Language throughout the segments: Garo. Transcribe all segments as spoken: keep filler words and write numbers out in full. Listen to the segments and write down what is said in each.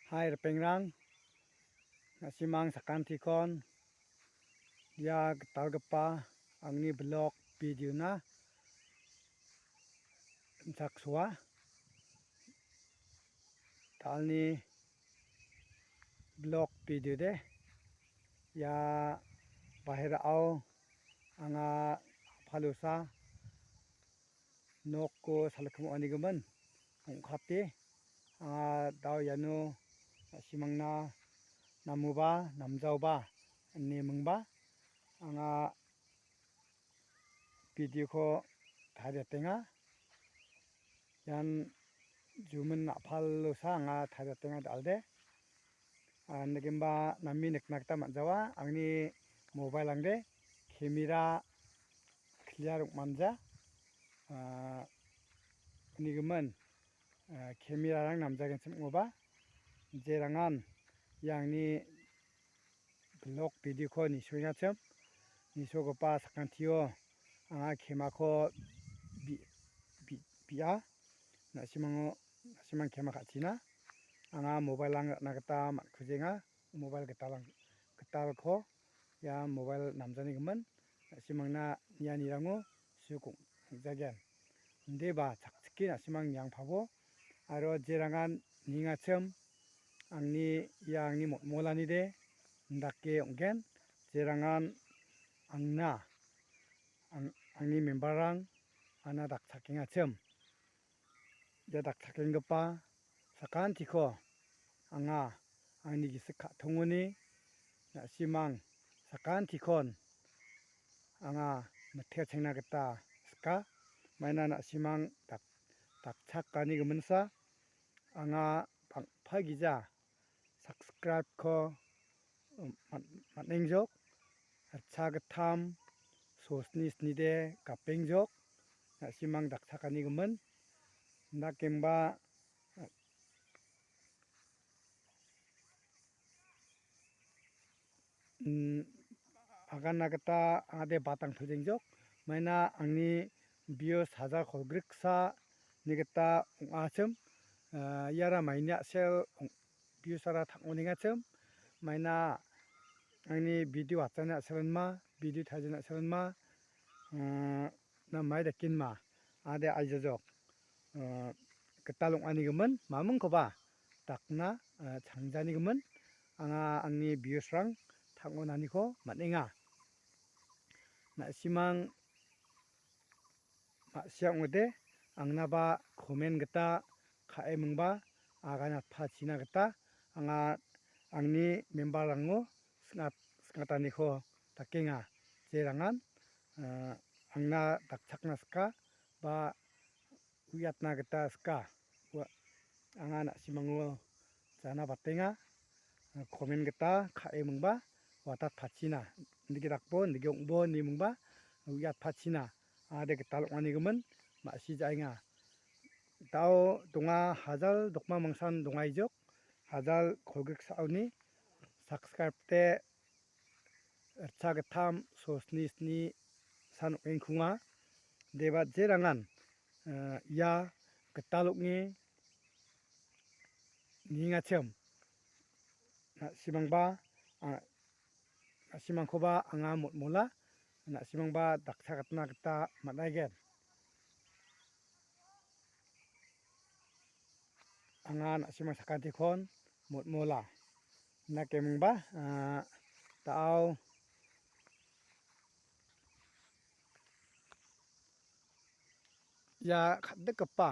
Hai ripengrang, na·simang sakantikon ia gitalgipa angni blog video-na rimchaksoa. Talni blog video de ia baherao anga apalosa nokko salkimo anigimin ong·kate, anga dao iano na·simangna namoba namjaoba ine mingba anga video-ko tariatenga. Ian jumin a·palosa anga tariatenga dal·de. Ah, nikgenba name nikna gita man·jawa. Angni mobile-angde camera clear ong·manja. Ah, uni gimin, ah, camera-rang namjagenchim ong·oba. Jerangan ia angni blog video-ko nisoengachim. Nisogipa sakantio anga kemako bi-, bi-, bi·a. Na·simango, na·simang kema ka·china. Anga mobile-ang ra·na gita man·kujenga. Mobile gitalang-, gitalko ia mobile namjani gimin. Na·simangna nianirango suk ong·, ong·jagen. Indeba chakchike na·simang niangpabo. Aro jerangan ningachim angni, ia angni motmolanide indake ong·gen. Jerangan angna, ang-, angni member-rang ana dakchakengachim. Ia dakchakenggipa sakantiko anga angni gisik ka·tongoni na·simang sakantikon anga mitechengna gita sika. Maina na·simang dak-, dakchakani giminsa anga bang·pa gija subscribe-ko, um, man-, man·engjok. Ritchagittam sosni snide gapengjok. Na·simang dakchakani gimin. Indakemba, mm, agana gita ade batang piljengjok. Maina angni views hajar kolgriksa ni gita ong·achim. Ah, iara maini a·sel ong-, views-ara tang·onengachim. Maina angni video atjani a·selanma, video taijani a·selanma, ah, na mai dakenma. Ade aijajok. Ah, gital ong·ani gimin, mamingkoba dakna, ah, changjani gimin. Anga angni views-rang tang·onaniko man·enga. Na·simang ma·sia ong·ode, angnaba komen gita ka·e mingba aganatpachina gita anga angni member-rango singat-, singataniko dakenga. Jerangan, ah, angna dakchakna sika ba uiatna gita sika. Ua, anga na·simango jana batenga. Komen gita ka·e mingba watatpachina. Indike dakbo, indike ong·bo ine mingba uiatpachina. Ade gital ong·ani gimin ma·si ja·enga. Dao donga hajal dokma mangsan dongaijok. Hajal kolgrik sa·oni subscribe-te ritchagittam sosni sni san ong·engkunga. Deba jerangan, eh, ia gital ong·e ningachim. Na·simangba, ah, na·simangkoba anga motmola, na·simangba dakchakatna gita man·aigen. Anga na·simang sakantikon motmola. Indakemingba, ah, dao ia kal·dikgipa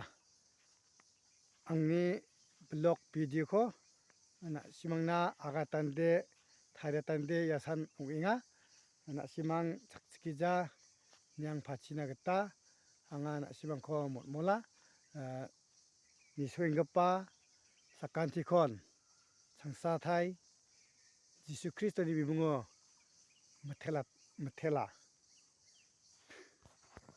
angni blog video-ko na·simangna agatande, tariatande ia san ong·enga. Na·simang chakchikija niangpachina gita anga na·simangko motmola, eh, nisoenggipa sakantikon changsatai Jisu Kristoni bimungo mitela, mitela.